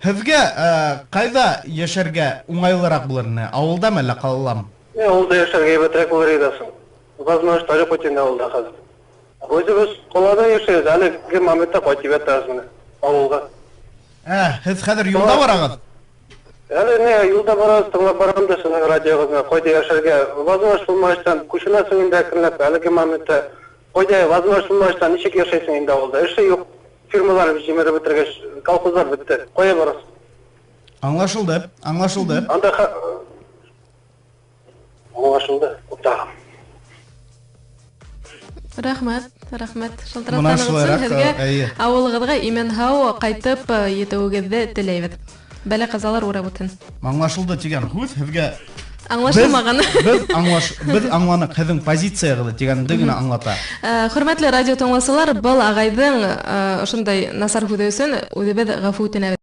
Һеҙгә ҡайҙа йәшәргә уңайлыраҡ булыр ине, ауылдамы әллә ҡалаламы? Ә ауылда йәшәргә әйбәтрәк булыр иде соң. Возможность юҡ бит инде ауылда хәҙер. Үҙебеҙ ҡалала йәшәйбеҙ, әлеге моментта ҡайтып ятабыҙ менә ауылға. Ә, һеҙ хәҙер юлда барағыҙ? Әле ни, юлда барабыҙ, тыңлап барам да шуны радиоғыҙны, ҡайҙа йәшәргә возможность булмағастан күсенәсең инде әкренләп, әлеге моментта ҡайҙа возможность булмағастан нисек йәшәйсең инде ауылда? Эше юҡ, фирмалар җимереп бетергәс, колхозлар бетте. Ҡая барасың? Аңлашылды, аңлашылды. Анда аңлашылды, уртағым. Рәхмәт, рәхмәт. Шылтыратҡаныгыҙ өсөн һеҙгә әйе. Ауылығыҙға имен-һау ҡайтып етеүегеҙҙе теләйбеҙ. Бәлә-ҡазалар урап үтһен. Аңлашылды тигән һүҙ һеҙгә Аңлашылмаған. Беҙ, беҙ аңлаш, беҙ аңланыҡ һеҙҙең позицияғыҙҙы тигәнде генә аңлата. Хөрмәтле радио тыңлаусылар, был ағайҙың ошондай насар һүҙе өсөн үҙебеҙ ғәфү үтенәбеҙ.